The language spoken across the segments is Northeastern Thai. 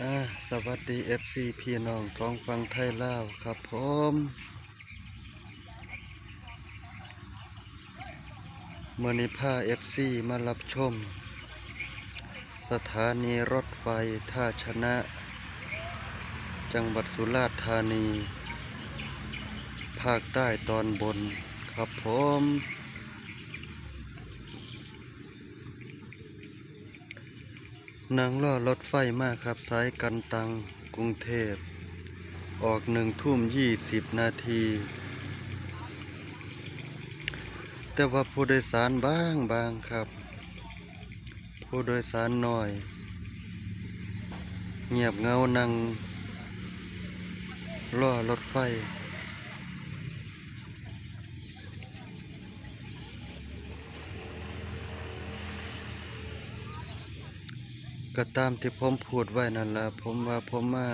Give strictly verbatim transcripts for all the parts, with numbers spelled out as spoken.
อ่า สวัสดี เอฟซี พี่น้องของฝั่งไทยลาวครับผม มื้อนี้พา เอฟซี มารับชม สถานีรถไฟท่าชนะ จังหวัดสุราษฎร์ธานี ภาคใต้ตอนบนครับผม นั่งรอรถไฟมาครับ สายกันตัง กรุงเทพฯ ออกหนึ่งทุ่มยี่สิบนาที แต่ว่าผู้โดยสารบางบางครับ ผู้โดยสารน้อย เงียบเหงานั่งรอรถไฟ ก็ตามที่ผมพูดไว้นั่นล่ะ ผมว่าผมมา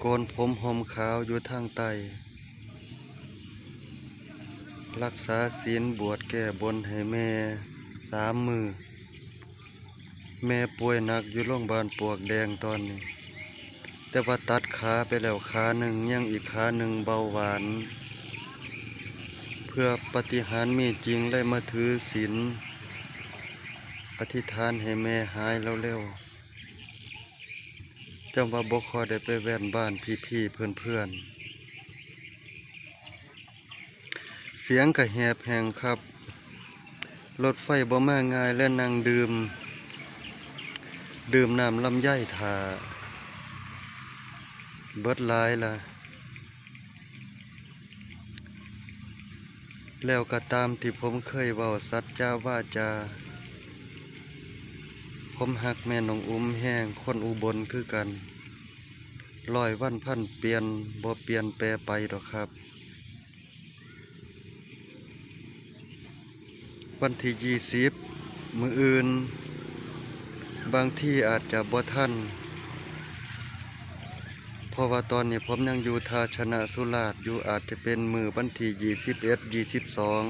โกนผมห่มขาวอยู่ทางใต้ รักษาศีลบวชแก้บนให้แม่สามมื้อ แม่ป่วยหนักอยู่โรงพยาบาลปลวกแดงตอนนี้ แต่ว่าตัดขาไปแล้วขาหนึ่ง ยังอีกขาหนึ่งเบาหวาน เพื่อปาฏิหาริย์มีจริง เลยมาถือศีล อธิษฐานให้แม่หายเร็วๆ จำว่าบ่ค่อยได้ไปแว่นบ้านพี่ๆ เพื่อนๆ เสียงก็แหบแห้งครับ รถไฟบ่มาง่าย และนั่งดื่ม ดื่มน้ำลำไยถ่า เบิดหลายละ แล้วก็ตามที่ผมเคยเว้าสัจจาวาจา ผมฮักแม่น้องอุ๋มแฮง คนอุบลคือกัน ร้อยวันพันเปลี่ยน บ่เปลี่ยนแปรไปดอกครับ วันที่ยี่สิบ มื้ออื่น บางทีอาจจะบ่ทัน เพราะว่าตอนนี้ผมยังอยู่ท่าชนะสุราษฎร์อยู่ อาจจะเป็นมื้อวันที่ยี่สิบเอ็ด ยี่สิบสอง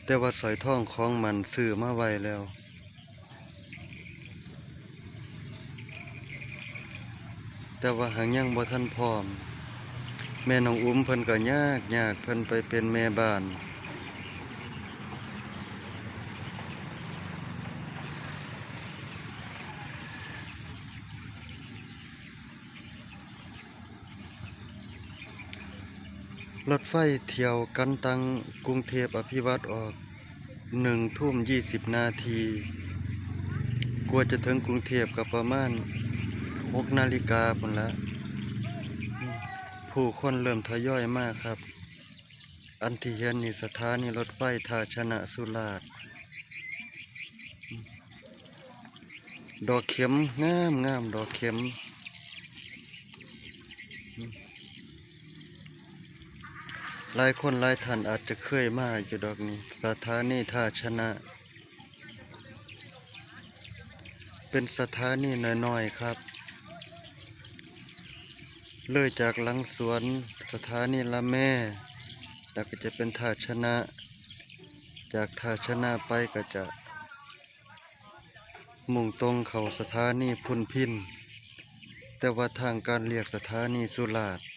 แต่ว่าสร้อยทองของหมั้นซื้อมาไว้แล้ว แต่ว่าหากยังบ่ทันพร้อม แม่น้องอุ๋มเพิ่นก็ยากยาก เพิ่นไปเป็นแม่บ้าน รถไฟเที่ยวกันตังกรุงเทพฯ อภิวัฒน์ออกหนึ่งทุ่มยี่สิบนาที กว่าจะถึงกรุงเทพฯ ก็ประมาณหกนาฬิกาพู้นละ ผู้คนเริ่มทยอยมาครับ อันที่เห็นนี่สถานีรถไฟท่าชนะสุราษฎร์ ดอกเข็มงามงาม ดอกเข็ม หลายคนหลายท่านอาจจะเคยมาอยู่ดอกนี่ สถานีท่าชนะ เป็นสถานีน้อยๆ ครับ เลยจากหลังสวนสถานีละแม แล้วก็จะเป็นท่าชนะ จากท่าชนะไปก็จะ มุ่งตรงเข้าสถานีพุนพิน แต่ว่าทางการเรียกสถานีสุราษฎร์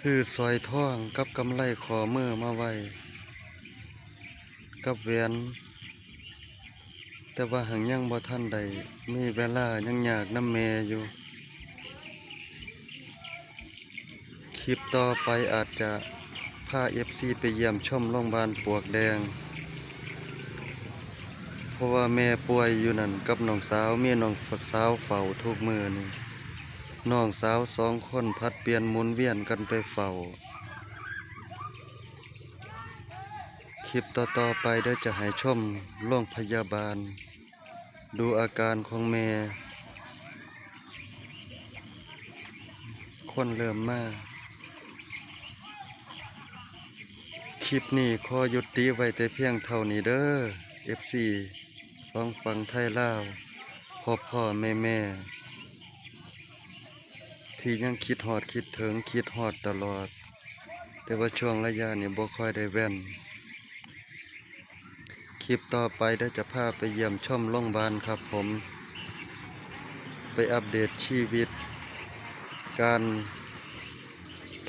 ซื้อสร้อยทองกับกำไลข้อมือมาไว้ กับแหวน แต่ว่าหากยังบ่ทันได้มีเวลา ยังยากนำแม่อยู่ คลิปต่อไปอาจจะพา เอฟซี ไปเยี่ยมชมโรงพยาบาลปลวกแดง เพราะว่าแม่ป่วยอยู่นั่นกับน้องสาว มีน้องสาวเฝ้าทุกมื้อนี่ น้องสาวสองคนผลัดเปลี่ยนหมุนเวียนกันไปเฝ้า คลิปต่อๆ ไปเดี๋ยวจะให้ชมโรงพยาบาล ดูอาการของแม่ คนเริ่มมา คลิปนี้ขอยุติไว้แต่เพียงเท่านี้เด้อ เอฟซี สองฝั่งไทยลาว พ่อๆ แม่ๆ ที่ยังคิดฮอดคิดถึงคิดฮอดตลอด แต่ว่าช่วงระยะนี้บ่ค่อยได้แว่น คลิปต่อไปเดี๋ยวจะพาไปเยี่ยมชมโรงพยาบาลครับผม ไปอัปเดตชีวิตการ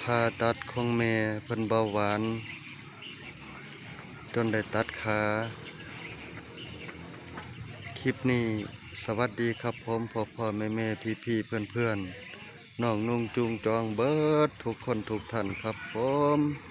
ผ่าตัดของแม่เพิ่นเบาหวาน จนได้ตัดขา คลิปนี้สวัสดีครับผม พ่อพ่อแม่แม่พี่พี่เพื่อนเพื่อนๆ น้องนุ่งจุงจองเบิดทุกคนทุกท่านครับผม